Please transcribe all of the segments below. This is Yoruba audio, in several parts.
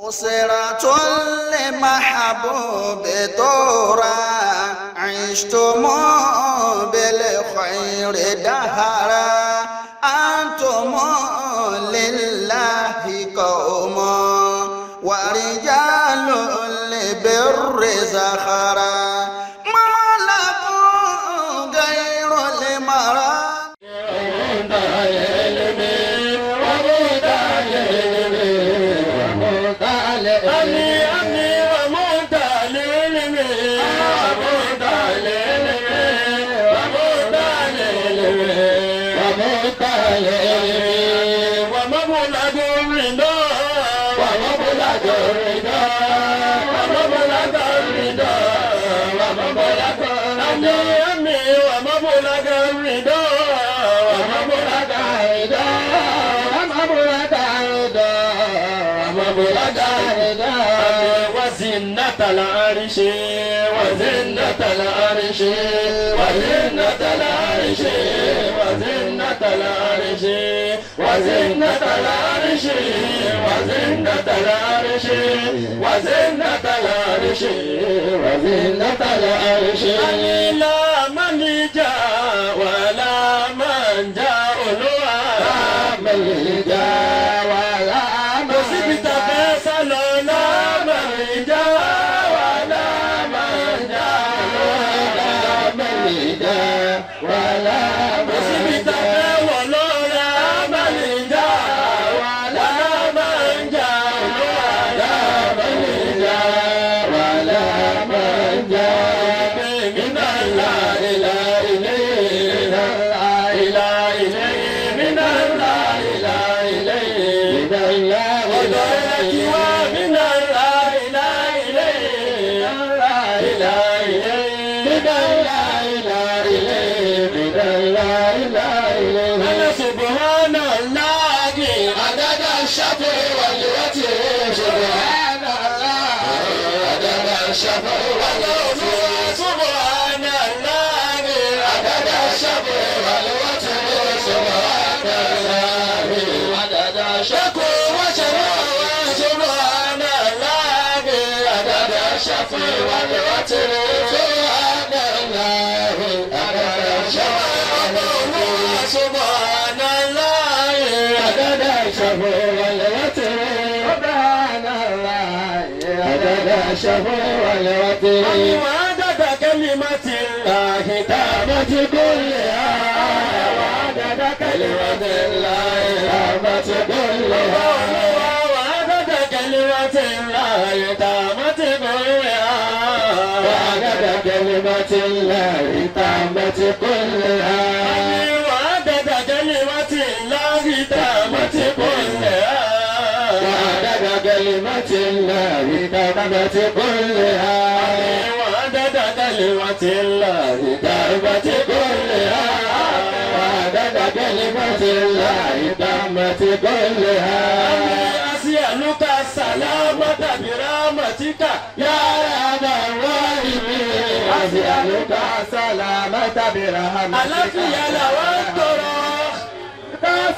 أسرة لمحبوب تورا عشتم بالخير دهرا أنتم لله قوم ورجال البر زخرا ما لكم غير المرام. وزنة العرش وزنة العرش وزنة العرش وزنة العرش وزنة العرش وزنة العرش وزنة العرش وزنة العرش. لا ملجا ولا منجا لا ملجا ولا منجا لا ملجا ولا منجا لا ملجا ولا منجا ولا ملجا ولا منجا لا ملجا ولا منجا من الله إلى إليه إلى إليه من الله إلى إليه من الله من الله إلى إليه إلى إليه من الله إلى إليه من الله إلى إليه. أنا سبحان الله عدد الشفع والوتر سبحان الله عدد الشفع والوتر سبحان الله عدد الشفع والوتر سبحان الله عدد الشكر وشرع سبحان الله عدد الشفع والوتر سبحان الله عدد الشفع والوتر سبحان الله عدد الشفع والوتر سبحان الله عدد الشفع والوتر. وعدد كلمة الله تامت كلها وعدد كلمة الله تامت كلها وعدد كلمة الله تامت كلها وعدد كلمة الله تامت كلها وعدد كلمة الله تامت كلها وعدد كلمة الله تامت كلها وعدد كلمة الله تامت كلها وعدد كلمة الله تامت كلها. أسألك السلامة برحمتك يا أرحم الراحمين. أسألك السلامة برحمتك. Àlàáfíà làwọn ń tọrọ.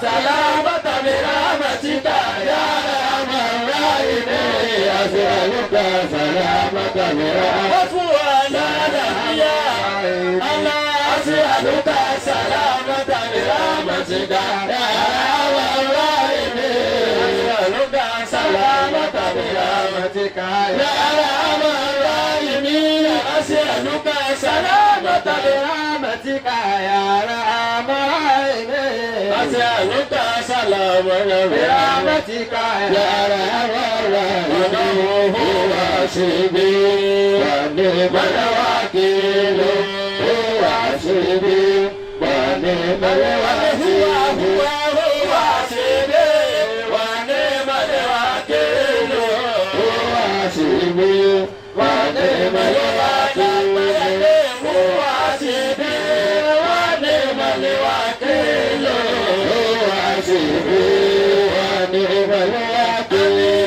سلامة برحمتك يا أرحم الراحمين. أسألك سلامة برحمتك. Ó fún wa lálàáfíà. أسألك سلامة برحمتك يا أرحم الراحمين. أسألك سلامة برحمتك يا أرحم الراحمين. أسألك سلامة برحمتك يا أرحم الراحمين. أسألك سلامة برحمتك يا أرحم الراحمين. هو حسبي ونعم الوكيل هو حسبي ونعم الوكيل هو هو حسبي ونعم الوكيل هو حسبي ونعم الوكيل هو حسبي ونعم الوكيل هو حسبي ونعم الوكيل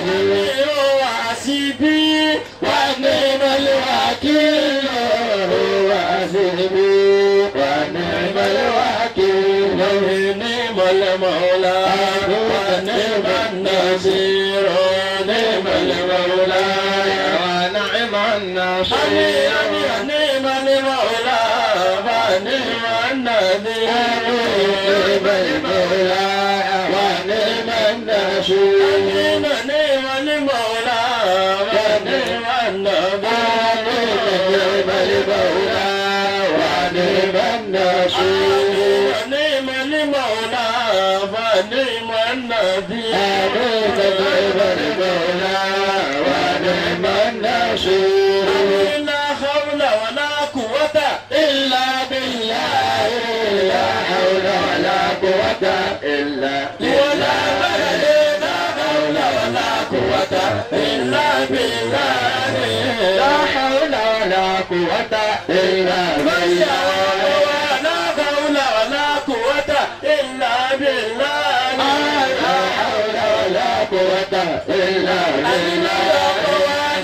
هو حسبي ونعم الوكيل هو حسبي ونعم الوكيل نعم المولى ونعم النصير نعم. الناصر. نعم المولى ونعم النذير. نعم المولى ونعم النصير. نعم المولى ونعم النذير. نعم المولى ونعم النصير. نعم المولى ونعم النذير. نعم المولى ونعم النصير. لا حول ولا قوة إلا بالله. لا حول ولا قوة إلا ولا لا حول ولا قوة إلا بالله. لا حول ولا قوة إلا بالله. لا حول ولا قوة إلا بالله. لا حول ولا قوة إلا بالله.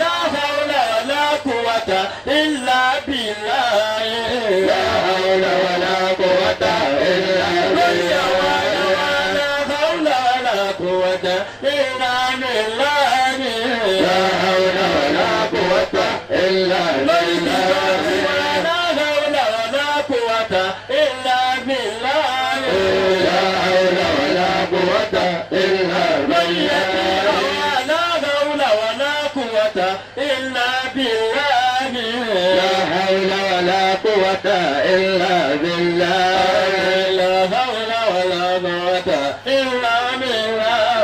لا حول ولا قوة إلا بالله. لا حول ولا قوة إلا بالله. لا حول ولا قوة إلا بالله. لا حول ولا قوة إلا بالله. لا حول ولا قوة إلا بالله. لا حول ولا قوة إلا بالله. لا حول ولا قوة إلا بالله. لا حول ولا قوة إلا بالله. لا حول ولا قوة إلا بالله.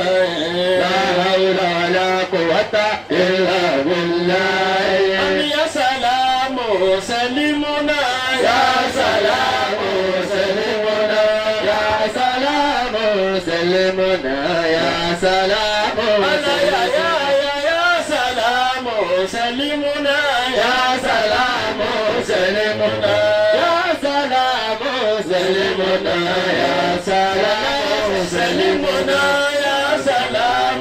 لا حول ولا قوة إلا بالله. يا سلام سلمنا. يا سلام سلمنا. يا سلام سلمنا. يا سلام يا يا يا يا سلام سلمنا. يا سلام سلمنا. يا سلام سلمنا. يا سلام سلمنا. يا سلام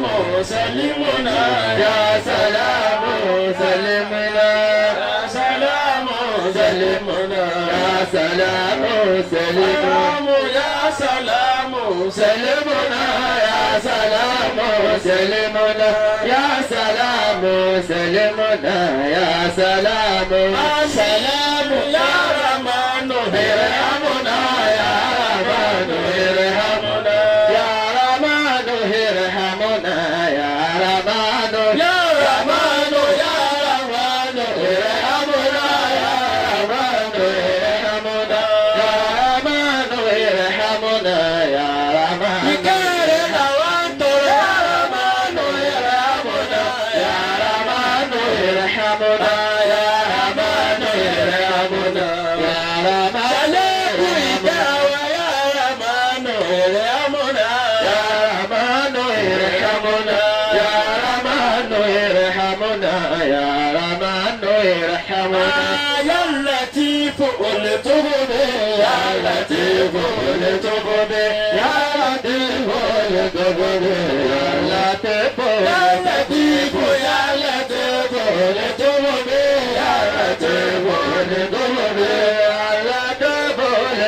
سلمنا. يا سلام سلمنا. يا سلام سلمنا. يا سلام سلمنا. يا سلام سلمنا. يا سلام سلمنا. يا سلام سلمنا. يا سلام سلام يا رحمن ارحمنا. يا رحمن ارحمنا. يا رحمن ارحمنا. يا رحمن يا رحمن يا رحمن ارحمنا. يا رحمن ارحمنا. يا رحمن ارحمنا. يا رحمن يا رحمن ارحمنا. يا رحمن ارحمنا. يا رحمن ارحمنا. يا رحمن يا رحمن ارحمنا. يا رحمن ارحمنا. يا رحمن ارحمنا. يا رحمن ارحمنا. يا لطيف الطف بي. يا لطيف الطف بي. يا لطيف الطف بي. يا لطيف يا لطيف يا لطيف الطف بي. يا لطيف الطف بي. يا لطيف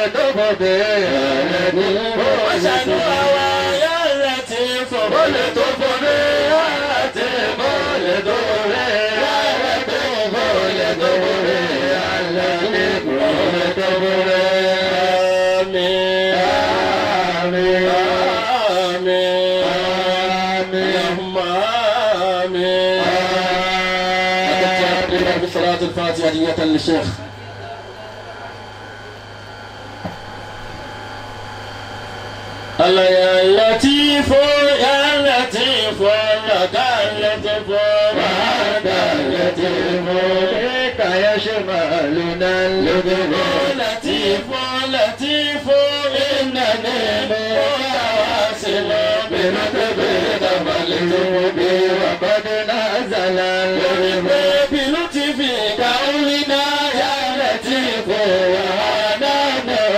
الطف بي. يا لطيف يا لطيف الطف بي. يا لطيف الطف بي. يا لطيف الطف بي. يا لطيف الطف بي. آمين آمين آمين آمين اللهم آمين. بصلاة الفاتحة هدية للشيخ. الله يا لطيف يا لطيف لك اللطف وأنت اللطيف بك يشملنا اللطف. لطيف لطيف إنني متواصل بلطفك فالطف وقد نزل اللطف بلطفك أولنا يا لطيف وأنا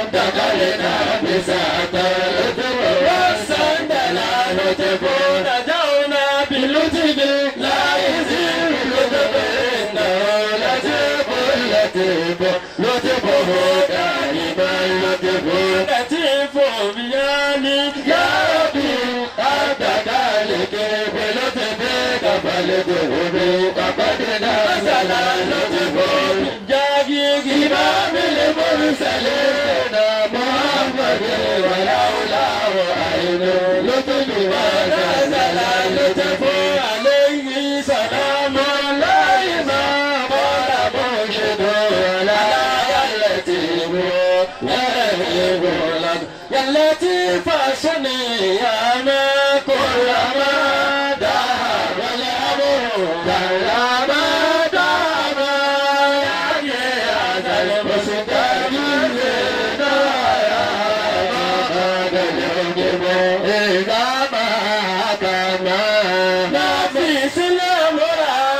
انتقلنا بساعة اللطف والسندل لطف نجونا بلطف لا يزيل لطف إنه لطيف لطيف لطفه دائما لطف لطيف بياني يا ربي أنت ذلك بلطفك فلطف وقد نزل نزل اللطف جاهي إمام المرسلين محمد ولولاه عين اللطف ما نزل اللطف عليه سلام الله ما قال مرشد ولا يا لطيف يا رهيب لك يا لطيف صني يا ما كلما دام الأمر كلما دام يا ذا المستجيب إذا ما كما لا في سلام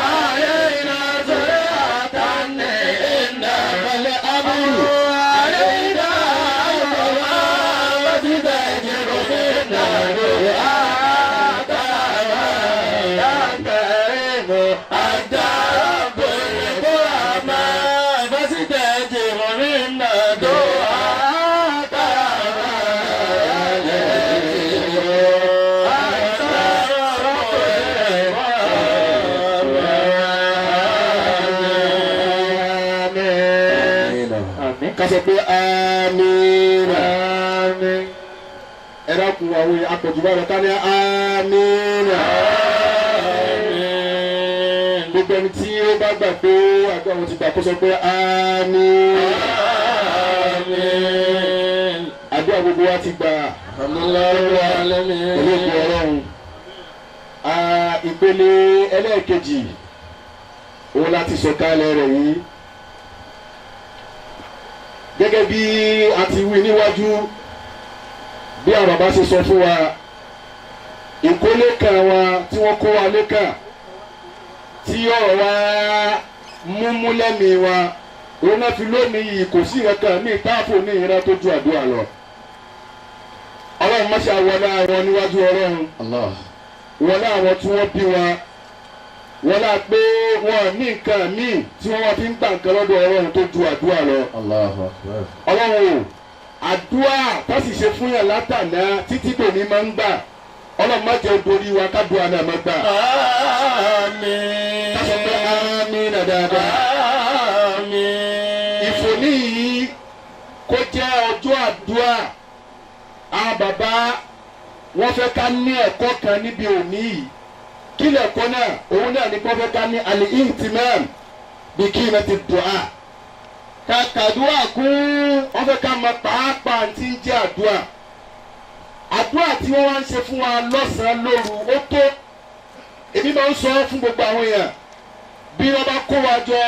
علينا زرعة إنما الأمر علينا وتذكر منا دعاء يا كريم أنت رب الكرماء فاستجب منا دعاء يا لطيف أنت رب الكرماء. Ká sọ pé àmín. Ẹ dákun, àwọn akọ̀jù bá lọ ká ní àmín. Gbogbo ẹni tí ó bá gbà pé àgbà wọn ti gbà, kó sọ pé àmín. Àdúrà gbogbo wa ti gbà pẹ̀lú òkú Ọlọ́run. Ìpele ẹlẹ́ẹ̀kejì òun láti sọ̀kalẹ̀ rẹ̀ yìí. Gẹ́gẹ́ bí a ti wí níwájú, bí àwọn bàbá ṣe sọ fún wa, ìkólé kan wa tí wọ́n kó wa lékàn tí ọ̀rọ̀ wa múmú lẹ́mìí wa, òun náà fi lónìí yìí, kò sí ìkankan míì táàfò ní ìran tó ju àdúrà lọ. Ọlọ́run má ṣe wọlé àwọn níwájú Ọlọ́run, wọlé àwọn tí wọ́n bí wa, wọlé pé wọn ní nǹkan míì tí wọ́n wá fi ń gbà nǹkan lọ́dọ̀ Ọlọ́run tó ju àdúrà lọ. Ọlọ́run o, àdúrà tó sì ṣe fún yàn látàná títí dòní máa ń gbà. Ọlọ́run, má jẹ́ dorí wa kádùá náà má gbà. Àmín. Ká sọ pé àmín náà dáadáa. Àmín. Ìfòní yìí kó jẹ́ ọjọ́ àdúrà. Àwọn bàbá wọ́n fẹ́ ká ní ẹ̀kọ́ kan níbi òní yìí. Kí lẹ̀kọ́ náà? Òun náà ní kó fẹ́ ká ní al-ihtimam bi qimati du'a. Ká kàdúrà kún. Wọ́n fẹ́ ká mọ pàápàá tí ń jẹ́ àdúrà. Àdúrà tí wọ́n wá ń ṣe fún wa lọ́sàn-án lóru ó tó. Èmi máa ń sọ fún gbogbo àwọn èèyàn, bí wọ́n bá kó wa jọ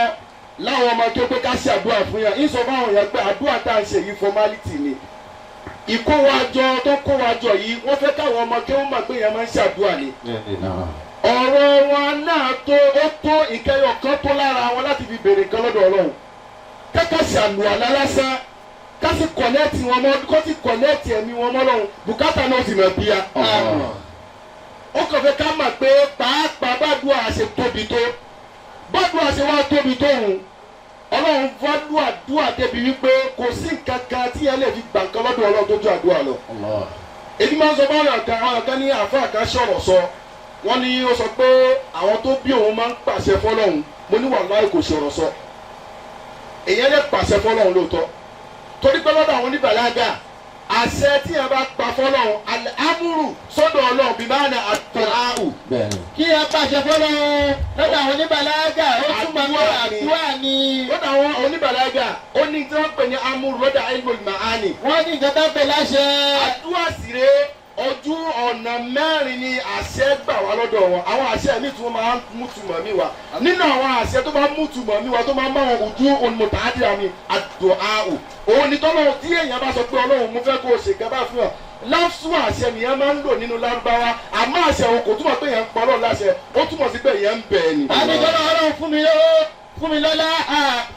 láwọn ọmọ tó pé ká ṣe àdúrà fún yàn, ń sọ fún àwọn èèyàn pé àdúrà tá à ń ṣe yìí, formality ni. Ìkówájọ tó kówájọ yìí, wọ́n fẹ́ káwọn ọmọ kí wọ́n mọ̀ pé èèyàn máa ń ṣàdúrà ni. Ọ̀rọ̀ wọn náà tó, ó tó ìkẹyọ̀ kan tó lára wọn láti fi béèrè nǹkan lọ́dọ̀ Ọlọ́run. Kẹ́kẹ́ ṣàlùwàlá lásán, ká sì connect wọn mọ́, kó sì connect ẹ̀mí wọn mọ́ lọ́hùn, bùkátà náà sì mọ̀ bíyà. Ó kàn fẹ́ ká mọ̀ pé pàápàá bàdúrà ṣe tóbi tó, bàdúrà ṣe wá tóbi tó hùn, Ọlọ́run fọ́dún àdúrà débi wípé kò sí nǹkan kan tí ẹ lè fi gbà nǹkan lọ́dọ̀ Ọlọ́run tó ju àdúrà lọ. Èmi máa ń sọ báwọn kan, àwọn kan ní àáfàá kan sọ̀rọ̀ sọ, wọ́n ní ó sọ pé àwọn tó bí òun máa ń pàṣẹ fọlọ́hún. Mo ní wàláhì, kò sọ̀rọ̀ sọ. Èyàn lè pàṣẹ fọlọ́hún lóòótọ́, torí pé lọ́dọ̀ àwọn oníbàlágà, àṣẹ tí yẹn bá pa fọlọ́hún, amúrù sọ́dọ̀ Ọlọ́run bí máa ní àtọ̀ráhù. Kí ẹ pàṣẹ fọlọ́run, lọ́dọ̀ àwọn oníbàlágà, ó túmọ̀ pé àdúrà ni. Lọ́dọ̀ àwọn oníbàlágà, ó ní tí wọ́n pè ní amúrù lọ́dọ̀ ilmul ma'ani. Wọ́n ní nǹkan tó ń pè láṣẹ. Àdúrà sì rè, ojú ọ̀nà mẹ́rin ni àṣẹ gbà wá lọ́dọ̀ wọn. Àwọn àṣẹ mi tí wọ́n máa ń mú túmọ̀ mi wá, nínú àwọn àṣẹ tó máa ń mú túmọ̀ mi wá, tó máa ń bá wọn ojú olùmọ̀tàdìrà mi, àdúà òun ni tọ́lọ́ tí èèyàn bá sọ pé, "Ọlọ́run, mo fẹ́ kó o ṣèkẹ́ bá fún ọ." Láfsù àṣẹ nìyẹn máa ń lò nínú Lárúbáwá, àmọ́ àṣẹ òun kò túmọ̀ pé èèyàn ń pa Ọlọ́run láṣẹ, ó túmọ̀ sí pé èèyàn ń bẹ̀ ẹ́ ni. Àdìgbọ́lá, Ọlọ́run fún mi lówó, fún mi lọ́lá,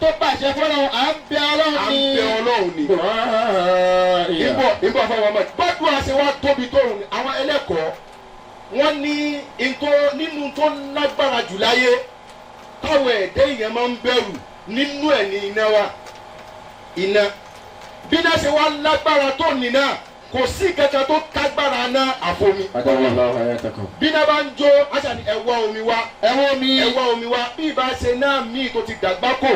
tó pàṣẹ fọlọ́run, à ń bẹ Ọlọ́run À ń ni. bẹ Ọlọ́run ni. Ìbọ̀ ìbọ̀ fún ọmọ gbọ́dọ̀ àṣẹ wa tóbi tóun ni. Àwọn ẹlẹ́kọ̀ọ́ wọ́n ní ntọ́ nínú tó lágbára jù láyé táwọn ẹ̀dẹ́ èèyàn máa ń bẹ̀rù nínú ẹ̀ ní iná wa. Iná, bí iná ṣe wá lágbára tó nìna. Kò sí kankan tó kágbára náà àfomi. Bí náà bá ń jó, àṣà ni, "Ẹ wá omi wá." Ẹ wọ́n mi. "Ẹ wá omi wá." Bí ìbá ṣe náà míì tó ti dàgbà kò,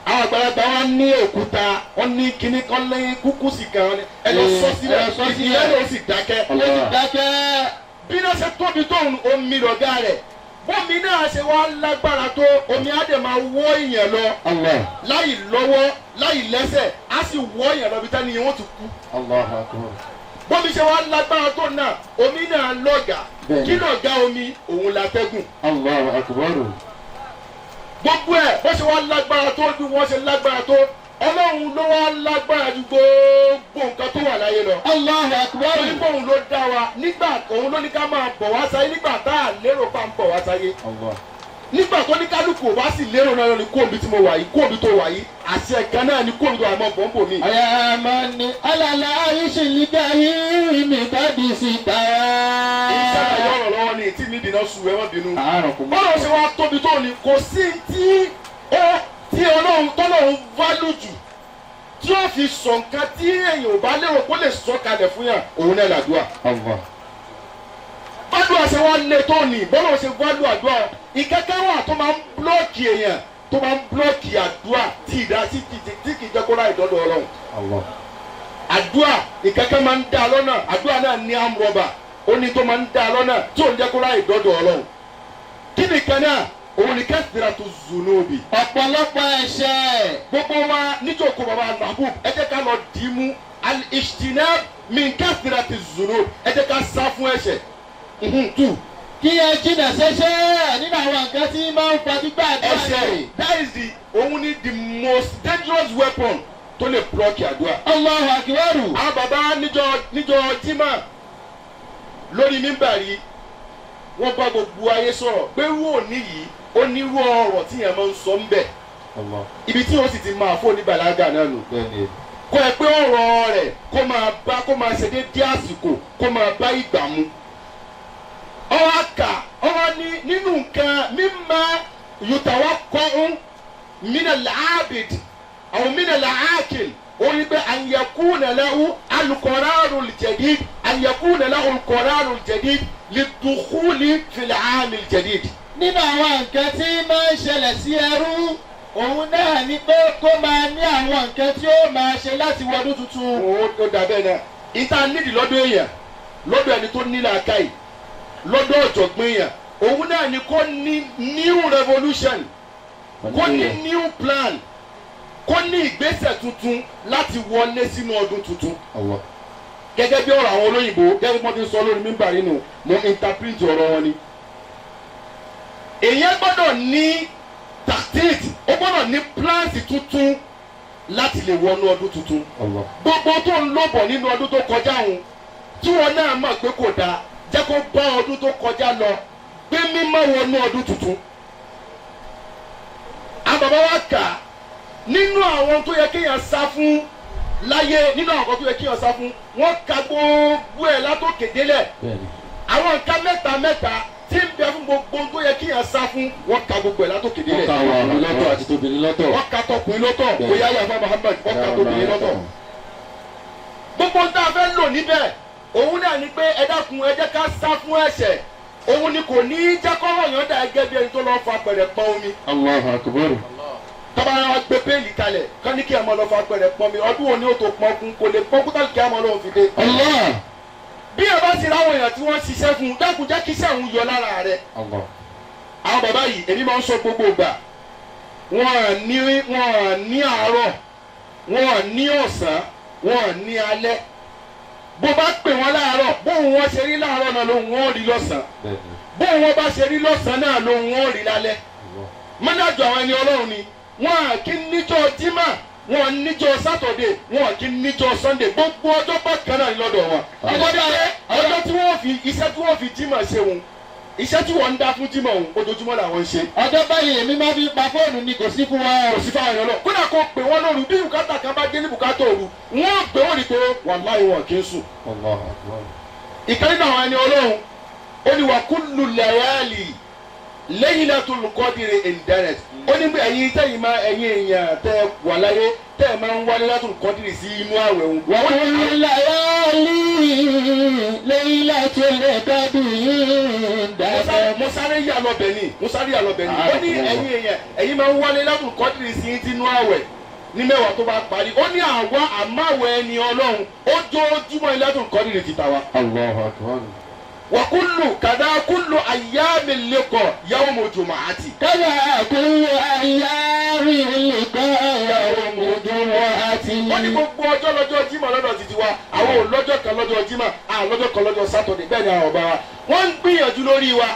àwọn àgbàlagbà wa ní òkúta, wọn ní kíní kan lẹ́yìn kúkú sí kan, wọn ní, "Ẹ lọ sọ sílẹ̀." Ẹ lọ sọ sílẹ̀. Ìyẹn ló sì dákẹ́. Ó sì dákẹ́. Bí náà ṣe tóbi tó, omi lọ̀gá rẹ̀. Bómi náà ṣe wá lágbára tó, omi á dẹ̀ máa wọ́ èèyàn lọ láì lọ́wọ́, láì lẹ́sẹ̀, á sì wọ́ èèyàn lọ bí tẹ́ni yẹn wọ́n ti kú. Bómi ṣe wá lágbára tó náà, omi náà lọ̀gá. Kí lọ̀gá omi? Òun látẹ́gùn. Gbogbo ẹ̀, bó ṣe wá lágbára tó, bí wọ́n ṣe lágbára tó, Ọlọ́run ló wá lágbára ju gbogbo nǹkan tó wà láyé lọ. Allahu akbar. Torí pé òun ló dá wa nígbà, òun ló ní ká máa bọ̀ wá sáyé nígbà tá a lérò pa ń bọ̀ wá sáyé. Nígbà tó ní kálukú wá sì lérò náà ní kóòbí tí mo wà yìí, kóòbí tó wà yìí, àṣẹ kan náà ní kóòbí tó wà mọ́ bọ́ńbò mi. Ayamani alala ayishiligari mi kadi sita. Ìṣàlàyé ọ̀rọ̀ lọ́wọ́ ni tí mi dìnnà sùn, ẹ má bínú. Àárọ̀ kò mọ̀. Bọ́lá ṣe wá tóbi tó ní, kò sí tí ó tí Ọlọ́run tọ́lọ́run válù jù tí ó fi sọ nǹkan tí èèyàn ò bá lérò kó lè sọ kalẹ̀ fún yàn, òun náà làdúrà. Bádùn ṣe wá lé tó ní, bọ́lá ṣe válù àdúrà, ìkẹ́kẹ́ wà tó máa ń block èèyàn, tó máa ń block àdúrà tí ìdá tí kì í jẹ́ kó ráì dọ́dọ̀ Ọlọ́run. Àdúrà, ìkẹ́kẹ́ máa ń dá lọ́nà. Àdúrà náà ní amrọ̀bà ó ní tó máa ń dá lọ́nà tí ò ń jẹ́ kó ráì dọ́dọ̀ Ọlọ́run. Kí nìkan náà? Òun ni كثرة الذنوب. Ọ̀pọ̀lọpọ̀ ẹ̀ṣẹ̀. Gbogbo wa níjókòó, baba Mahbub, ẹ jẹ́ ká lọ dì í mú: الاجتناب من كثرة الذنوب. Ẹ jẹ́ ká sá fún ẹ̀ṣẹ̀ tù. Kí ẹ jìnà sẹ́ṣẹ̀ nínú àwọn nǹkan tí máa ń fa gbígbà àdúrà. Ẹ̀ṣẹ̀, that is the, òun ni the most dangerous weapon tó lè block àdúrà. Allahu akbar. Àwọn baba níjọ jimá lórí mímbàrí, wọ́n bá gbogbo ayé sọ̀rọ̀ pé irú òní yìí, ó ní irú ọ̀rọ̀ tí yẹn máa ń sọ ń bẹ̀. Ibi tí wọ́n sì ti máa fún oníbàlágà náà nù kó ẹ pé ọ̀rọ̀ rẹ̀ kó máa bá, kó máa ṣe déédéé àsìkò, kó máa bá ìgbà mu. Ọwọ́ àkà ọwọ́ ní nínú nǹkan mímọ́ يتوقع من العابد أو من العاقل، ó ní pé أن يكون له القرار الجديد، أن يكون له القرار الجديد للدخول في العام الجديد. Nínú àwọn nǹkan tí máa ń ṣẹlẹ̀ sí ẹrú, òun náà ni pé kó máa ní àwọn nǹkan tí ó máa ṣe láti wọdún tuntun. Ó dà bẹ́ẹ̀ náà. Ìta nídìí lọ́dọ̀ èèyàn, lọ́dọ̀ ẹni tó ní làákàyè, lọ́dọ̀ ọ̀jọ̀gbọ́n èèyàn, òun náà ni kó ní new revolution, kó ní new plan, kó ní ìgbésẹ̀ tuntun láti wọlé sínú ọdún tuntun. Gẹ́gẹ́ bí ọ̀rọ̀ àwọn olóyìnbó, gẹ́gẹ́ bí wọ́n ti sọ lórí mímbà nínú, mo interpret ọ̀rọ̀ wọn ni. Èèyàn gbọ́dọ̀ ní tactic, ó gbọ́dọ̀ ní plans tuntun láti lè wọnú ọdún tuntun. Gbogbo tó ń lòbọ̀ nínú ọdún tó kọjá òun tí wọn náà mọ̀ pé kò dáa, jẹ́ kó bá ọdún tó kọjá lọ, gbé mímọ́ wọnú ọdún tuntun. Àwọn bàbá wa kà nínú àwọn tó yẹ kéèyàn sá fún láyé, nínú àwọn kan tó yẹ kéèyàn sá fún, wọ́n ka gbogbo ẹ̀ látòkè délẹ̀. Àwọn nǹkan mẹ́ta mẹ́ta tí ń bẹ fún gbogbo tó yẹ kéèyàn sá fún, wọ́n ka gbogbo ẹ̀ látòkè délẹ̀. Wọ́n ka àwọn ọkùnrin lọ́tọ̀ àti tóbìnrin lọ́tọ̀. Wọ́n ka tọkùnrin lọ́tọ̀, bóyá yàrá Muhammad, wọ́n ka tóbìnrin lọ́tọ̀. Gbogbo tá a fẹ́ lò níbẹ̀, òun náà ni pé ẹ dákun, ẹ jẹ́ ká sá fún ẹ̀ṣẹ̀. Òun ni kò ní í jẹ́ kọ́rọ̀ yàn dà gẹ́gẹ́ bí ẹni tó lọ́ọ́ fa pẹ̀rẹ̀ pọn omi. Allahu akbar. Tọ́ba wa gbé péèlì kalẹ̀ kán ní kí ẹ máa lọ fa pẹ̀rẹ̀ pọn mi, ọdún wo ni ó tó pọn kún? Kò lè pọn kútà kí ẹ máa lọ́wọ́ fi dé. Allah. Bí ẹ bá ti ráwọn èèyàn tí wọ́n ṣiṣẹ́ fún un, dákun, jẹ́ kí iṣẹ́ òun yọ lára rẹ̀. Allah. Àwọn bàbá yìí, èmi máa ń sọ gbogbo ìgbà, wọ́n ní àárọ̀, wọ́n ní ọ̀sán, wọ́n ní alẹ́. Bó bá pè wọ́n láàárọ̀, bóun wọ́n ṣe rí láàárọ̀ náà lóun wọ́n rí lọ́sàn-án. Bóun wọ́n bá ṣe rí lọ́sàn-án náà lóun wọ́n rí lálẹ́. Mọ́nájọ àwọn ẹni Ọlọ́run ni wọ́n à kí níjọ́ jímà, wọ́n níjọ́ Saturday, wọ́n kí níjọ́ Sunday. Gbogbo ọjọ́ bákan náà ní lọ́dọ̀ wọn. Ọjọ́ tí wọ́n fi iṣẹ́ tí wọ́n fi jímà ṣe wọn, iṣẹ́ tí wọ́n ń dá fún jímà òun, ojoojúmọ́ làwọn ń ṣe. Ọjọ́ báyìí èmi máa fi pa fóònù ni, kò sí fún wa. Kò sí fáwọn èèyàn lọ. Kódà kó pè wọ́n lóru, bí bùkátà kan bá dé ní bùkátà òru, wọ́n gbé wọ́n ní pé wàláhì wọn kì í sùn. Allahu akbar. Ìkan nínú àwọn ẹni Ọlọ́run, ó ní وكل الليالي Laylatul Qadri indanet. Ó ní bí ẹ̀yin tẹ́yìn máa, ẹ̀yin èèyàn tẹ́ wà láyé, tẹ́ ẹ̀ máa ń wá Laylatul Qadri sí inú àwẹ̀ òun. وكل ليالي ليلة القدر دنت. Mo sáré yà lọ bẹ̀ ni, mo sáré yà lọ bẹ̀ ni. Ó ní ẹ̀yin èèyàn, ẹ̀yin máa ń wá Laylatul Qadri sí tinú àwẹ̀ ní 10 tó bá parí. Ó ní àwa àmáwẹ̀ ẹni Ọlọ́run, ojoojúmọ́ Laylatul Qadri ti ta wa. Allahu akbar. وكل كذا كل أيام اللقاء يوم جمعة. كذا كل أيام اللقاء يوم جمعة. Wọ́n ní gbogbo ọjọ́ lọ́jọ́ Jímọ̀ lọ́dọ̀ títí wa. Àwọn ò lọ́jọ́ kan lọ́jọ́ Jímọ̀, àwọn lọ́jọ́ kan lọ́jọ́ Saturday. Bẹ́ẹ̀ ni àwọn ọba wa, wọ́n ń gbìyànjú lórí wa.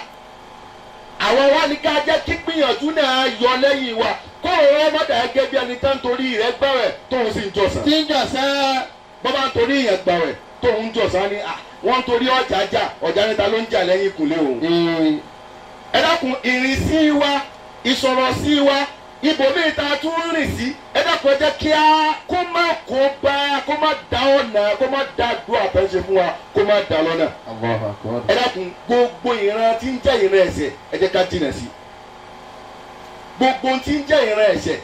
Àwọn wa ní ká jẹ́ kí gbìyànjú náà yọ lẹ́yìn wa, kó òun ọmọdé gẹ́gẹ́ bí ẹni tán torí rẹ̀ gbàwẹ̀ tóun sì ń jọ̀sán. Tí ń jọ̀sán. Bọ́bá ń torí ìyẹn gbàwẹ̀ tóun ń jọ̀sán ni wọ́n ń torí ọjà jà, ọjà níta ló ń jà lẹ́yìn ìkùlé òun. Ẹ dákun, ìrìnsí wa, ìsọ̀rọ̀ sí wa, ibòmíì tá a tún ń rìn sí, ẹ dákun, ẹ jẹ́ kí á kó má kó bá, kó má da ọ̀nà, kó má da àdúrà tó ń ṣe fún wa, kó má da lọ́nà. Allahu akbar. Ẹ dákun, gbogbo ìran tí ń jẹ́ ìran ẹ̀ṣẹ̀, ẹ jẹ́ ká jìnà sí gbogbo tí ń jẹ́ ìran ẹ̀ṣẹ̀.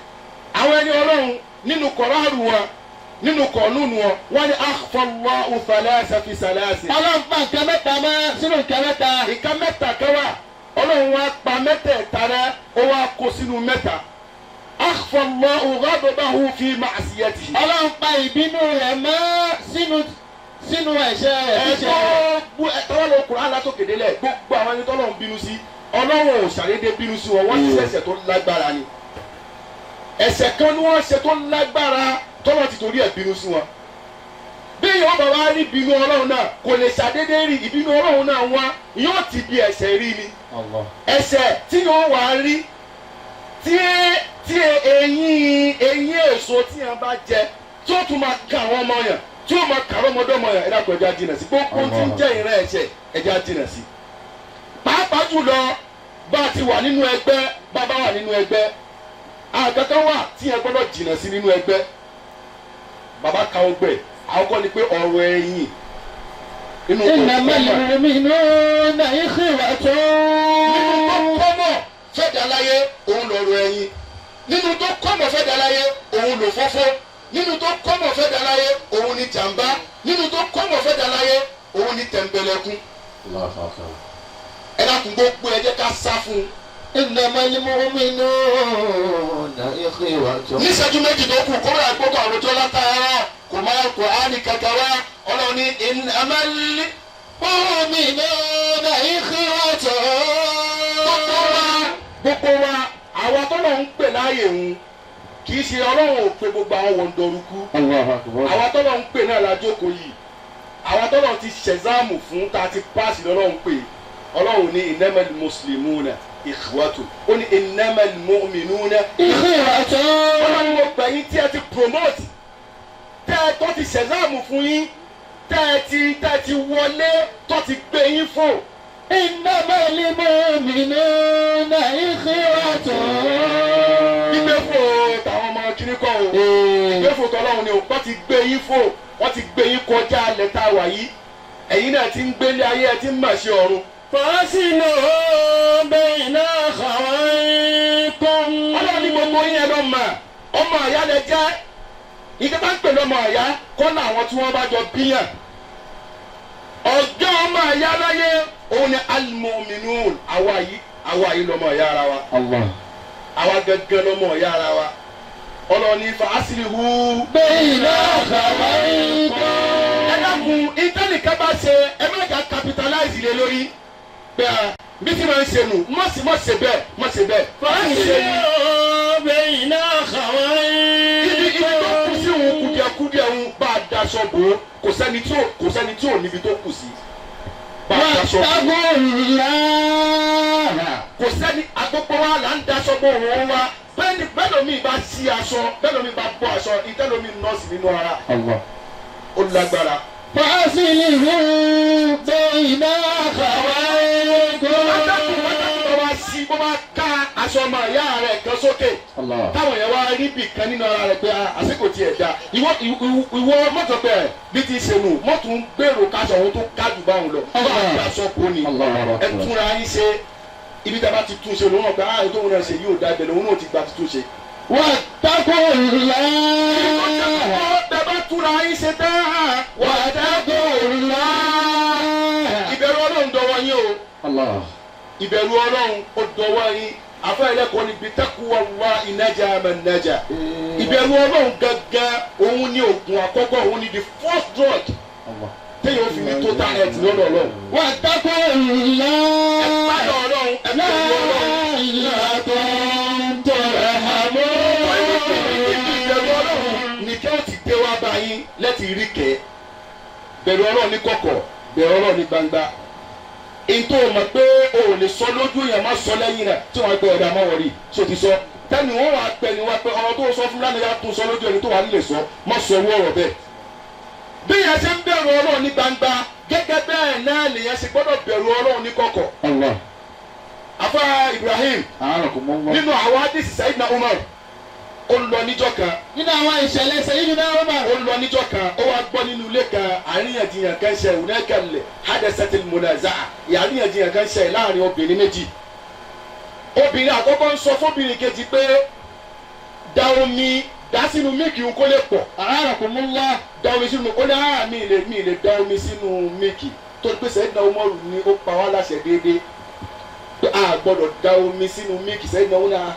Àwọn ẹni Ọlọ́run, nínú kọ̀ráàrù wọn, nínú kọ̀ọ̀nùnù wọn, wọ́n ní أخفى الله ثلاثا في ثلاث. Ọlọ́run pa nǹkan mẹ́ta mọ́ sínú nǹkan mẹ́ta. Nǹkan mẹ́ta kan wà, Ọlọ́run wá pa mẹ́tẹ̀ẹ̀ta rẹ́, ó wá kó sínú mẹ́ta. أخفى الله غضبه في معصيته. Ọlọ́run pa ìbínú rẹ̀ mọ́ sínú ẹ̀ṣẹ̀ rẹ̀ ṣíṣe. Ẹ̀gbọ́n tọ́wọ́ lọ Kùránì látòkè délẹ̀, gbogbo àwọn ẹni tọ́lọ́run bínú sí, Ọlọ́run ò ṣàdédé bínú sí wọn. Wọ́n ti ṣẹ̀ṣẹ̀ tó lágbára ni. Ẹ̀ṣẹ̀ kan ni wọ́n ṣe tó lágbára tọ́lọ́ ti torí ẹ̀ bínú sí wọn. Bí èèyàn bá wá rí ìbínú Ọlọ́run náà, kò lè ṣàdédé rí ìbínú Ọlọ́run náà wá, yóò ti bí ẹ̀ṣẹ̀ rí ni. Allah. Ẹ̀ṣẹ̀ tí yóò wá rí tí eyín èso tí yẹn bá jẹ, tí ó tún máa ka àwọn ọmọ yẹn, tí ó máa kà ọmọdé ọmọ yẹn. Ẹ dákun, ẹ jẹ́ á jìnà sí gbogbo tí ń jẹ́ ìran ẹ̀ṣẹ̀, ẹ jẹ́ á jìnà sí. Pàápàá jùlọ bá a ti wà nínú ẹgbẹ́, bá a bá wà nínú ẹgbẹ́, àkàkọ́ wà tí yẹn gbọ́dọ̀ jìnà sí nínú ẹgbẹ́. Bàbá ka ọgbẹ́ àkọ́kọ́ ni pé ọ̀rọ̀ ẹ̀yìn nínú إنما المؤمنون إخوة. Nínú tó common fẹ́dàá láyé, òun lọ̀rọ̀ ẹ̀yìn. Nínú tó common fẹ́dàá láyé, òun lò fọ́fọ́. Nínú tó common fẹ́dàá láyé, òun ni jàmbá. Nínú tó common fẹ́dàá láyé, òun ni tẹ̀m̀bẹ̀lẹ̀kun. Allahu akbar. Ẹ dákun, gbogbo ẹ jẹ́ ká sá fún un. إنما المؤمنون إخوة. Níṣẹ́jú 2 tó kù, kó rà gbogbo àròjọ látàárọ̀ kò máa kò á ní kankan wá. Ọlọ́run ní إنما المؤمنون إخوة. Gbogbo wa, àwa tọ́lọ̀ ń pè láàyè ń, kì í ṣe Ọlọ́run ò pe gbogbo àwọn wọ̀ndọ̀rùkú. Allahu akbar. Àwa tọ́lọ̀ ń pè náà la jókòó yìí. Àwa tọ́lọ̀ ti ṣẹ̀záàmù fún, tá a ti pass, lọ́lọ́run pè. Ọlọ́run ní إنما المسلمون إخوة. Ó ní إنما المؤمنون إخوة. Ọlọ́run, mo gbà yín tí ẹ ti promote, tẹ́ ẹ tó ti ṣẹ̀záàmù fún yín, tẹ́ ẹ ti wọlé, tó ti gbé yín fò. إنما المؤمنون إخوة. Gbígbé fò tàwọn ọmọ kiri kọ́ o, gbígbé fò tọ́lọ́run ni o. Wọ́n ti gbé yín fò, wọ́n ti gbé yín kọjá alẹ́ tá a wà yìí. Ẹ̀yin náà ti ń gbélé ayé, ẹ ti ń mà ṣe ọ̀run. فأصلحوا بين أخويكم. Ọlọ́run ní gbogbo yín, ẹ lọ́ mà ọmọ àyá lẹ jẹ́. Ìjọba bá ń pè lọ́mọ àyá kọ́ làwọn tí wọ́n bá jọ bíyàn. Ọjọ́ ọmọ àyá láyé, òun ni المؤمنون. Àwa yìí lọ́mọ àyá ara wa. Allah. Àwa gẹ́gẹ́ lọ́mọ àyá ara wa. Ọlọ́run ní فأصلحوا بين أخويكم. Ẹ dákun, ìtẹ́nìkan bá ṣe, ẹ má jà capitalize lé lórí pé a bí tí máa ń ṣe nù. Má sì má ṣe bẹ́ẹ̀, má ṣe bẹ́ẹ̀. فأصلحوا بين Ibi tó kù أخويكم. sí òun, kùdìẹ̀kùdìẹ̀ òun, bá a daṣọ bò ó. Kò sẹ́ni tí ò níbi tó kù sí, bá a daṣọ bò ó. واتقوا الله. Kò sẹ́ni, agbogbo wa là ń daṣọ bò òun wa. Bẹ́ẹ̀ni, bẹ́ẹ̀ lómi bá sí aṣọ, bẹ́ẹ̀ lómi bá bọ́ aṣọ, ìtẹ́lómi nọ́ọ̀sì nínú ara. Allah. Ó lágbára. فأصلحوا بين أخويكم. Pátákó pátákó bá wá sí, bó bá ká aṣọ ọmọ ìyá rẹ̀ kan sókè, Allah. táwọn yẹn wá rí bì kan nínú ara rẹ̀ pé àsìkò tiẹ̀ da, ìwọ ìwọ mọ́tò bẹ́ẹ̀ bí ti ṣe nù, mọ́tò ń gbèrò káṣọ òun tó kájú báwọn lọ, bá a daṣọ kò ní. Allah. Ẹ túnra yín ṣe. Ibi tá a bá ti túnṣe lòun ọ̀gá ààrẹ tóun náà ṣe yóò dá ibẹ̀ lòun náà ti gba títúnṣe. واتقوا الله. Bẹ́ẹ̀ bá túra yín ṣe tán. واتقوا الله. Ìbẹ̀rù Ọlọ́run dọwọ́ yín o. Allah. Ìbẹ̀rù Ọlọ́run ó dọwọ́ yín. Àfa ẹlẹ́kọ̀ọ́ ni bitaqwallahi naja man naja. Ìbẹ̀rù Ọlọ́run gangan òun ni oògùn àkọ́kọ́, òun ni the first drug Allah. téèyàn fi ní total health lọ́dọ̀ Ọlọ́run. واتقوا الله. Ẹ páyà Ọlọ́run, ẹ bẹ̀rù Ọlọ́run. لعلكم ترحمون. Ìbẹ̀rù Ọlọ́run ní kí ó ti dé wá bá yín lẹ́tì rí kẹ́. Bẹ̀rù Ọlọ́run ní kọ̀kọ̀, bẹ̀rù Ọlọ́run ní gbangba. Ntó o mọ̀ pé o ò lè sọ lójú yẹn, má sọ lẹ́yìn rẹ̀ tí wọ́n á gbé ọ̀dà má wọ̀rí tí o ti sọ. Tẹ́ni wọ́n wàá pẹ́ ni wá pé ọ̀rọ̀ tó sọ fún lánàá yà tó sọ lójú ẹni tó wà nílé sọ, má sọ owó ọ̀rọ̀ bẹ́ẹ̀. Bí yẹn ṣe ń bẹ̀rù Ọlọ́run ní gbangba, gẹ́gẹ́ bẹ́ẹ̀ náà lèyẹn ṣe gbọ́dọ̀ bẹ̀rù Ọlọ́run ní kọ̀kọ̀. Allah. Afa Ibrahim, A'anakumullah. nínú àwọn hadisi Sayyidina Umar, ó lọ níjọ́ kan. Nínú àwọn ìṣẹ̀lẹ̀ Sayyidina Umar. Ó lọ níjọ́ kan, ó wá gbọ́ nínú ilé kan àríyànjiyàn kan ṣe hunaka hadasatil munaza'a, àríyànjiyàn kan ṣe láàrin obìnrin méjì. Obìnrin àkọ́kọ́ ń sọ fóbìnrin kejì pé da omi dá sínú mílìkì ń kó lè pọ̀. A'anakumullah. Da omi sínú, ó ní àá mi lè da omi sínú mílìkì tó pé Sayyidina Umar ní ó pa wá láṣẹ déédéé pé a gbọ́dọ̀ da omi sínú mílìkì. Sayyidina Umar,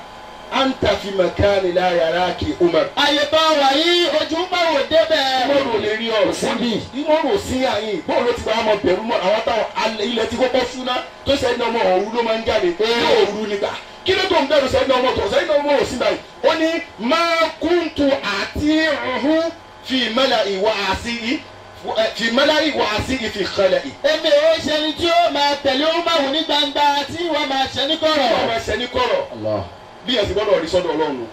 anta fi makani la yaraki Umar. Àyè tó wà yìí, ojú máa wò débẹ̀. Umaru ò lè rí ọ síbi, Umaru ò sí àyìn, bóun ló ti wá ọmọ bẹ̀rù mọ́ àwọn táwọn alẹ́ ilẹ̀ tí kọ́kọ́ súná tó sẹ́yìn ọmọ òru ló máa ń jáde ní òru nígbà kí ló tó ń bẹ̀rù sẹ́yìn ọmọ tó sẹ́yìn ọmọ ò sí báyìí. Ó ní ma kuntu àti ọ̀hún fi mala ìwà àti i fi mala ìwà àti ìfi xẹlẹ̀ ì. Èmi ò ṣe ni tí ó máa tẹ̀lé Umaru ní gbangba tí wọ́n máa ṣe ní kọ̀rọ̀. Wọ́n máa ṣe ní kọ̀rọ̀. Allah. Bí ẹ̀sìn gbọ́dọ̀ rí sọ́dọ̀ Ọlọ́run,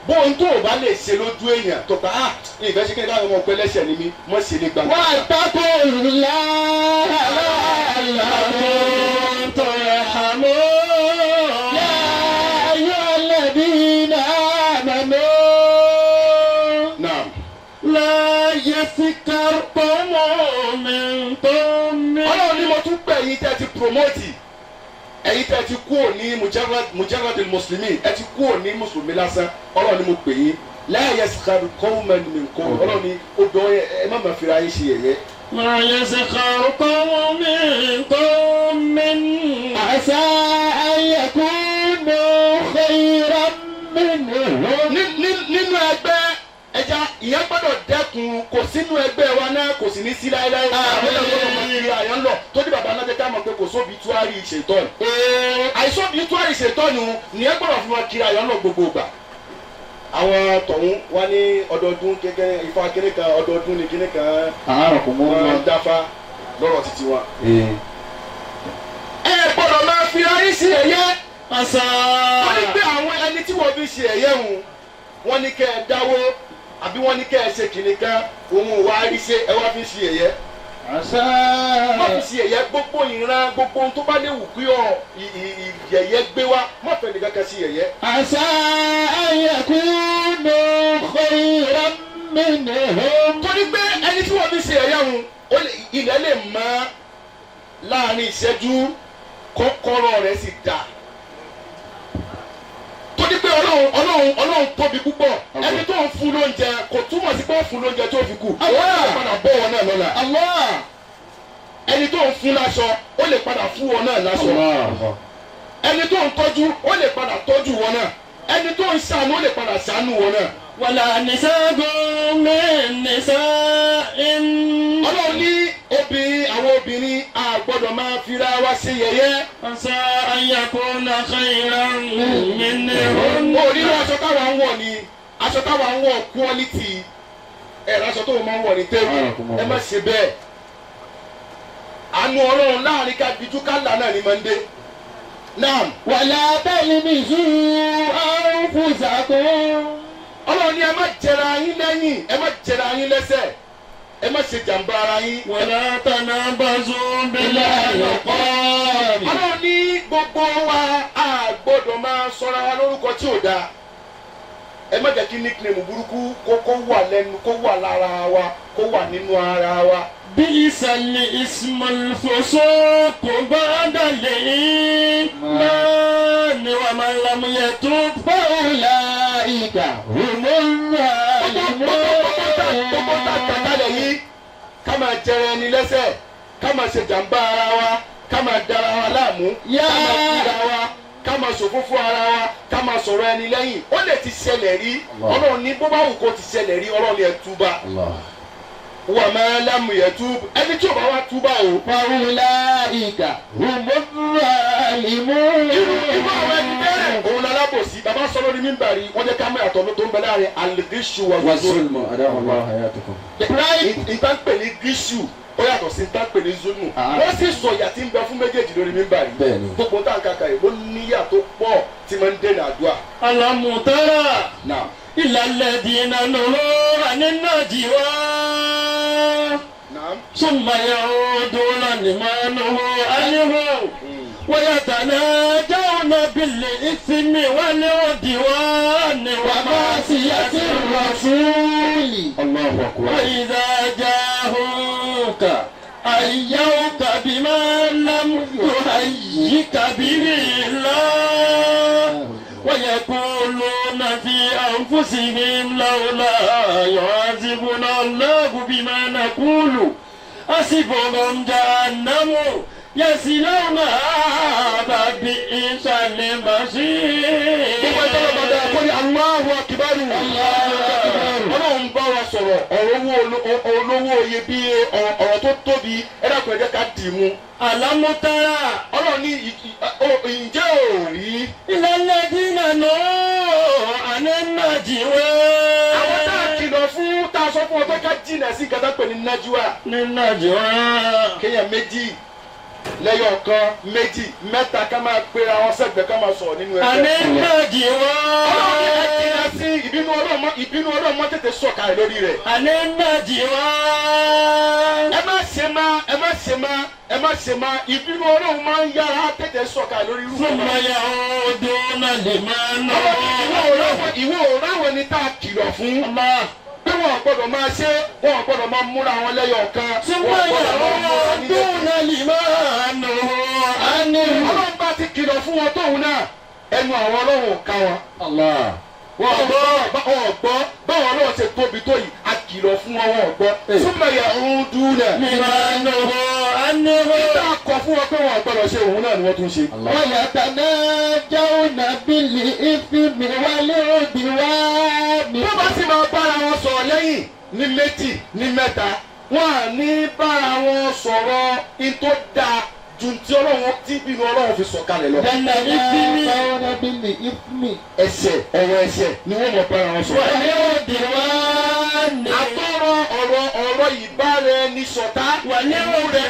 bóun tó o bá lè ṣe lójú èèyàn tó bá a ìfẹ́ ṣe kí ni káwọn ọmọ ọpẹ lẹ́sẹ̀ ni mí mọ̀ ṣe ní gbangba. واتقوا الله لعلكم ترحمون. يا أيها الذين آمنوا. Naam. لا يسخر قوم من قوم. Ọlọ́run ní mo tún pè ẹ̀yin tẹ́ ti promote, ẹ̀yin tẹ́ ti kú òní mujarrad muslimin, ẹ ti kú òní mùsùlùmí lásán. Ọlọ́run ní mo pè yín, la yaskhar qawmun min qawm. Ọlọ́run ní ó dọ́ ẹ má ma fira yín ṣe yẹ̀yẹ́. لا يسخر قوم من قوم عسى أن يكونوا خيرا منهم. Nínú ẹgbẹ́ ẹja ìyẹn gbọ́dọ̀ dẹ́kun, kò sínú ẹgbẹ́ wa náà, kò sì ní sí láéláé. Àwọn ẹgbẹ́ gbọ́dọ̀ máa kiri àyàn lọ tó ní bàbá alájẹ ká mọ̀ pé kò sóbi túárì ṣètọ́nù. Àìsóbi túárì ṣètọ́nù nìyẹn gbọ́dọ̀ fún wọn kiri àyàn lọ gbogbo ìgbà. Àwọn tọ̀hún wá ní ọdọọdún kékeré ifá kéré kan, ọdọọdún ní kéré kan. A'anakumullah. Wọn dáfá lọ́rọ̀ títí wọn. Ẹ gbọ́dọ̀ máa fi ayé sí ẹ̀yẹ. عسى Wọ́n ní pé àwọn ẹni tí wọ́n fi ṣe ẹ̀yẹ hùn, wọ́n ní kẹ́ ẹ dáwó àbí wọ́n ní kẹ́ ẹ ṣe kìnìún kan, òun ò wá rí ṣe, ẹ wá fi ṣe ẹ̀yẹ. عسى Má fi ṣe ẹ̀yẹ. Gbogbo ìran, gbogbo ohun tó bá lè wù kí ọ ìyẹ̀yẹ́ gbé wá, má fẹ́ nìkan kan ṣe ẹ̀yẹ. عسى أن يكونوا خيرا منهم. Torí pé ẹni tí wọ́n fi ṣe ẹ̀yẹ hùn, ilẹ̀ lè mọ́ láàrin ìṣẹ́jú, kọ́kọ́rọ́ rẹ̀ sì dà, torí pé Ọlọ́run, Ọlọ́run, Ọlọ́run tóbi púpọ̀. Ẹni tó ń fún lóúnjẹ kò túmọ̀ sí pé ó fún lóúnjẹ tó fi kú. Ó lè padà bọ́ wọn náà lọ́la. الله. Ẹni tó ń fún láṣọ, ó lè padà fún wọn náà láṣọ. Allah. Ẹni tó ń tọ́jú, ó lè padà tọ́jú wọn náà. Ẹni tó ń ṣàánú, ó lè padà ṣàánú wọn náà. ولا نساء من نساء. Ọlọ́run ní obìnrin, àwọn obìnrin, a gbọ́dọ̀ máa fira wá ṣe yẹ̀yẹ́. عسى أن يكون خيرا منهن. Ó nínú aṣọ táwa ń wọ̀ ni, aṣọ táwa ń wọ̀ quality ẹ̀, aṣọ tó máa ń wọ̀ ní tẹ́lẹ̀. Ẹ má ṣe bẹ́ẹ̀. Àánú Ọlọ́run láàrin ká dijú ká là náà ní máa ń dé náà. ولا تلمزوا أنفسكم. Ọlọ́run ní ẹ má jẹra yín lẹ́yìn, ẹ má jẹra yín lẹ́sẹ̀, ẹ má ṣe jàǹbá ara yín. ولا تنابزوا بالألقاب. Ọlọ́run ní gbogbo wa, a gbọ́dọ̀ máa sọra wa lórúkọ tí ò dáa. Ẹ Ẹ má jẹ́ kí nickname burúkú kó wà lẹ́nu, kó wà lára wa, kó wà nínú ara wa. بئس الاسم الفسوق بعد الإيمان ومن لم يتوب فأولئك هم Gbogbo tá a الظالمون. kàkálẹ̀ yìí, ká máa jẹrẹ ẹni lẹ́sẹ̀, ká máa ṣe jàǹbá ara wa, ká máa dara wa láàmú, ká máa kúra wa, ká máa ṣòfófó ara wa, ká máa sọ̀rọ̀ ẹni lẹ́yìn, ó lè ti ṣẹlẹ̀ rí. Ọlọ́run ní bó bá wù kó ti ṣẹlẹ̀ rí, Ọlọ́run ní ẹ túbà. Allah. ومن لم يتب, ẹni tí ò bá wá túbà o. فأولئك هم الظالمون. Irú àwọn ẹni bẹ́ẹ̀ òun lálábòsí. Bàbá sọ lórí mímbàrí, wọ́n jẹ́ ká mọ̀ àtọ̀ tó ń bẹ láàrin الغش والظلم. والظلم أدام الله حياتكم. Ìta ń pè ní غش, ó yàtọ̀ sí ìta ń pè ní ظلم. Wọ́n sì sọ ìyà tí ń bẹ fún méjèèjì lórí mímbàrí. Bẹ́ẹ̀ni. Gbogbo tá à ń kàkà yìí ló níyà tó pọ̀ tí máa ń dènà àdúrà. ألم تر Náà. إلى الذين نهوا عن النجوى Náà. ثم يعودون لما نهوا عنه ويتناجون بالإثم والعدوان ومعصية الرسول. الله أكبر. وإذا جاءوك حيوك بما لم يحيك به الله ويقولون في أنفسهم لولا يعذبنا الله بما نقول حسبهم جهنم يصلونها فبئس المصير. Gbogbo ẹjọ́ lọ́ba dára kó ní الله أكبر. Ọlọ́run bá wa sọ̀rọ̀ ọ̀rọ̀ owó olówó iyebíye, ọ̀rọ̀ tó tóbi. Ẹ dákun, ẹ jẹ́ ká dì í mú. ألم تر Ọlọ́run ní ǹjẹ́ ò rí إلى الذين نهوا عن النجوى. Àwọn tá a kìlọ̀ fún, tá a sọ fún ọ pé ká jìnà sí nǹkan tá a pè ní نجوى. النجوى. Kéèyàn méjì lẹ́yọ̀ kan, méjì, mẹ́ta, ká máa pera wọn sẹ́gbẹ̀ẹ́, ká máa sọ̀rọ̀ nínú عن ẹgbẹ́. النجوى. Ọlọ́run ní ẹ jìnà sí ìbínú Ọlọ́run ìbínú Ọlọ́run mọ́ tètè sọ̀kalẹ̀ lórí rẹ̀. عن النجوى. Ẹ má ṣe má, ẹ má ṣe má, ẹ má ṣe má. Ìbínú Ọlọ́run máa ń yára tètè sọ̀kalẹ̀ lórí irú. ثم يعودون لما Ọlọ́run ní نهوا. ìwọ òráwọ̀ ni tá a kìlọ̀ fún pé wọn ò gbọ́dọ̀ máa ṣe, wọn ò gbọ́dọ̀ máa múra wọn lẹ́yọ̀ kan. ثم Wọn ò gbọ́dọ̀ máa múra ní يعودون لما نهوا عنه. Ọlọ́run bá ti kìlọ̀ fún wọn tóun náà, ẹnu àwọn Ọlọ́run ò ká wọn. Allah. Wọn ò gbọ́, wọn ò gbọ́. Báwọn Ọlọ́run ṣe tóbi tó yìí, a kìlọ̀ fún wọn, wọn ò gbọ́. ثم يعودون لما نهوا عنه. Tá a kọ fún wọn pé wọn ò gbọ́dọ̀ ṣe, òun náà ni wọ́n tún ṣe. Allah. ويتناجون بالإثم والعدوان. Tó bá sì máa bára wọn sọ̀rọ̀ lẹ́yìn ní méjì, ní mẹ́ta, wọn à ní bára wọn sọ̀rọ̀ in tó dáa ju ti Ọlọ́run tí bínú Ọlọ́run fi sọ̀kalẹ̀ lọ. يتناجون بالإثم. Ẹ̀ṣẹ̀, ọ̀rọ̀ ẹ̀ṣẹ̀ ni wọ́n mọ̀ bára wọn sọ̀rọ̀. والعدوان. Àtọ̀rọ̀ ọ̀rọ̀ ìbára ẹni ṣọ̀tá, ìmúra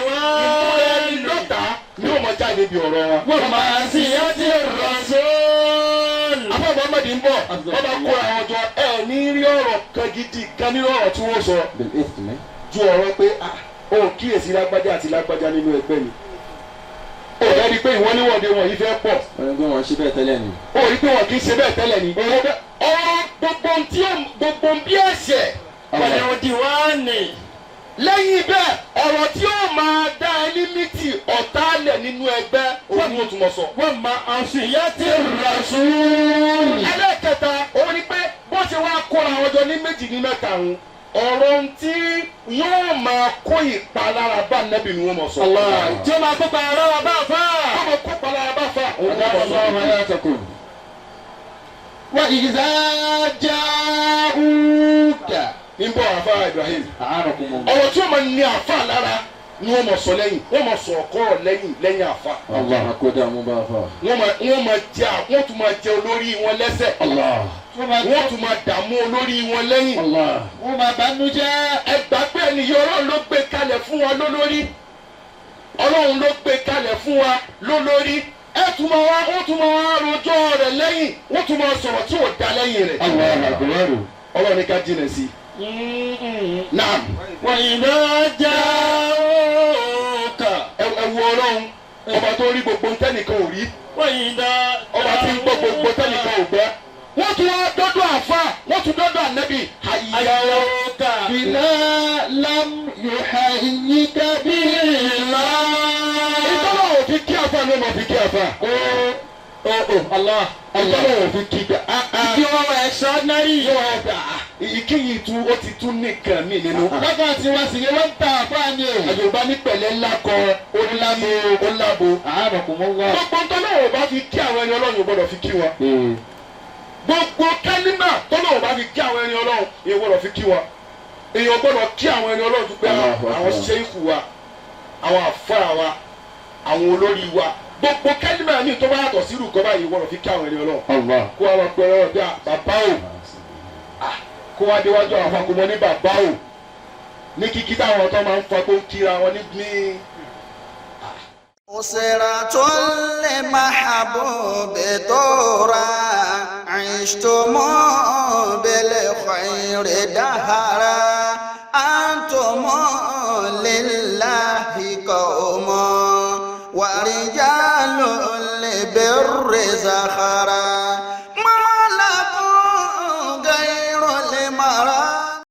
ẹni lọ́tà ni wọ́n mọ̀ jáde bí ọ̀rọ̀ wọn. ومعصية الرسول. Afọ Muhammad ń bọ̀, wọ́n bá kóra wọn jọ, ẹ̀ ní rí ọ̀rọ̀ kan gidi kan nínú ọ̀rọ̀ tí wọ́n sọ بالإثم. ju ọ̀rọ̀ pé, ah, o kíyèsí lágbájá àti lágbájá nínú ẹgbẹ́ ni. Ó rẹ́ rí i pé ìwọléwọ̀de wọn yìí fẹ́ pọ̀. Wọ́n gbé wọn ṣe bẹ́ẹ̀ tẹ́lẹ̀ ni. Ó rí i pé wọn kì í ṣe bẹ́ẹ̀ tẹ́lẹ̀ ni. Ọ̀rọ̀ gbogbo tí ó gbogbo bí ẹ̀ṣẹ̀ والعدوان. lẹ́yìn bẹ́ẹ̀, ọ̀rọ̀ tí ó máa dá ẹni mítì ọ̀tá lẹ̀ nínú ẹgbẹ́, òun ni ó tún mọ̀ sọ. ومعصية الرسول. Ẹlẹ́kẹta, òun ni pé bó ṣe wá kóra wọn jọ ní méjì, ní mẹ́ta, òun ọ̀rọ̀ tí yóò máa kó ìpalára bá nẹ́bì ni wọ́n mọ̀ sọ. Tí ó máa kópa ara wa bá fà. Wọ́n máa kó ìpalára bá fa, òun ni wọ́n mọ̀ sọ. الله حياتكم. وإذا جاءوك. Ń bọ̀, àfa Ibrahim. أعانكم الله. Ọ̀rọ̀ tí ó máa ní àfa lára ni wọ́n mọ̀ sọ lẹ́yìn, wọ́n mọ̀ sọ ọ̀kọ́ lẹ́yìn lẹ́yìn àfa. الله أكبر مبافا. Wọ́n máa jẹ, wọ́n tún máa jẹ olórí wọn lẹ́sẹ̀. الله. Wọ́n tún máa dààmú olórí wọn lẹ́yìn. الله. Wọ́n máa bànújẹ́. Ẹ gbà pé ẹni yìí, Ọlọ́run ló gbé kalẹ̀ fún wa lólórí. Ọlọ́run ló gbé kalẹ̀ fún wa lólórí. Ẹ tún máa wá, wọ́n tún máa wá rojọ́ rẹ̀ lẹ́yìn, wọ́n tún máa sọ̀rọ̀ tí ò da lẹ́yìn rẹ̀. الله أكبر. Ọlọ́run ní ká jìnà sí i. Naam. وإذا جاءوك. Ẹ wo Ọlọ́run ọba tó rí gbogbo tẹ́nìkan ò rí, وإذا ọba tí ń gbọ́ gbogbo tẹ́nìkan ò gbọ́. Wọ́n tún wá dọ́dọ̀ àfa, àfà. Ó ó ó Allah Allah. Ìtọ́lọ̀ òfin kí gbà. Kí wọ́n wà extraordinary. Yóò wá gbà ìkíyìí tún ó ti tún nìkan mí nínú. Lọ́kàn tí wọ́n sì ní wọ́n ń ta àfáà ni o. Yorùbá ní pẹ̀lẹ́ ńlá kọ ó lábo ó lábo. A'anakumullah. Gbogbo tọ́lọ́wọ̀ bá fi kí àwọn ẹni Ọlọ́run ò gbọ́dọ̀ fi kí wọn. Gbogbo kálímà tọ́lọ́wọ̀ bá fi kí àwọn ẹni Ọlọ́run èèyàn gbọ́dọ̀ fi kí wọn. Èèyàn gbọ́dọ̀ kí àwọn ẹni Ọlọ́run tó pé Allahu Akbar. àwọn ṣéìkù wa, àwọn àfáà wa, àwọn olórí wa. Gbogbo kálímà ní tó bá yàtọ̀ sí irú nǹkan báyìí gbọ́dọ̀ fi kí àwọn ẹni Ọlọ́run. Allah. Kó àwọn pẹ̀lú ọ̀rọ̀ bí i bàbá o, kó wá déwájú àwọn afọkùnmọ́ ní bàbá o ní kíkí táwọn tó máa ń fa tó ń kíra wọn ní ní. أسرة لمحبوب تورا عشتم بالخير دهرا أنتم لله قوم ورجال البر زخرا.